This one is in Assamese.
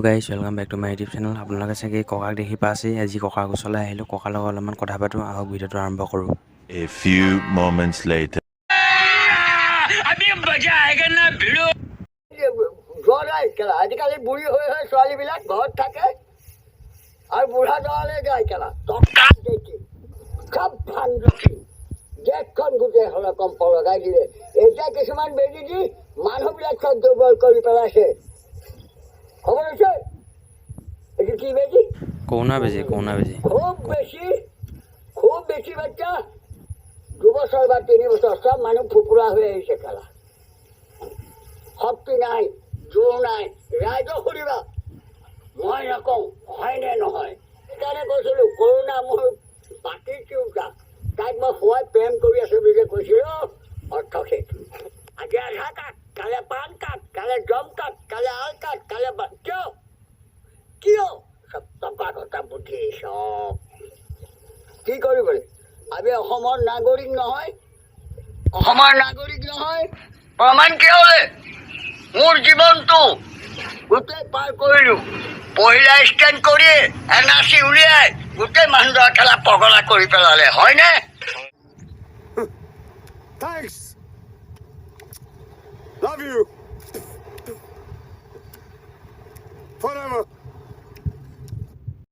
Guys, welcome back to my YouTube channel. আপোনালোকে চাগে ককাক দেখি পাইছেই। আজি ককাৰ ওচৰলৈ আহিলোঁ, ককাৰ লগত অলপমান কথা পাতোঁ। আহক, ভিডিঅ'টো আৰম্ভ কৰোঁ। A few moments later. अभी मजा आएगा ना, भिड़ू। যোৱা নাই কেলা। আজিকালি বুঢ়ী হৈ হৈ ছোৱালীবিলাক ঘৰত থাকে আৰু বুঢ়া দৰালৈ যায় কেলা। টকা দেখি চব ফান্দুকি দেশখন গোটেই হলকম্প লগাই দিলে। এতিয়া কিছুমান বেজী দি মানুহবিলাক চব দুৰ্বল কৰি পেলাইছে। খবৰ হৈছে, এইটো কি বেজী? কৰোণা বেজী, কৰোণা বেজী। খুব বেছি, খুব বেছি বাচ্চা 2 বছৰ বা 3 বছৰ চব মানুহ ফোপোলা হৈ আহিছে কেলা। শক্তি নাই, জোৰ নাই। ৰাইজক সুধিবা, মই নকওঁ হয়নে নহয়। সেইকাৰণে কৈছিলোঁ, কৰোণা মোৰ বাকী তিৰোতা, তাইক মই শুৱাই প্ৰেম কৰি আছোঁ বুলি যে কৈছিলোঁ, অৰ্থ সেইটো। আজি আধাৰ কাৰ্ড, কাইলৈ পান কাৰ্ড, কাইলৈ জম কাৰ্ড, কাইলৈ আল কাৰ্ড, কাইলৈ কিয় কিয় চব টকা ঘটা বুদ্ধি চব। কি কৰিবলৈ? আমি অসমৰ নাগৰিক নহয়? অসমৰ নাগৰিক নহয়, প্ৰমাণ কিয় হ'লে? মোৰ জীৱনটো গোটেই পাৰ কৰিলোঁ। পহিলা ষ্টেণ্ড কৰি এনআৰচি উলিয়াই গোটেই মানুহৰ খেলা পগলা কৰি পেলালে, হয়নে? Thanks. Love you. Forever.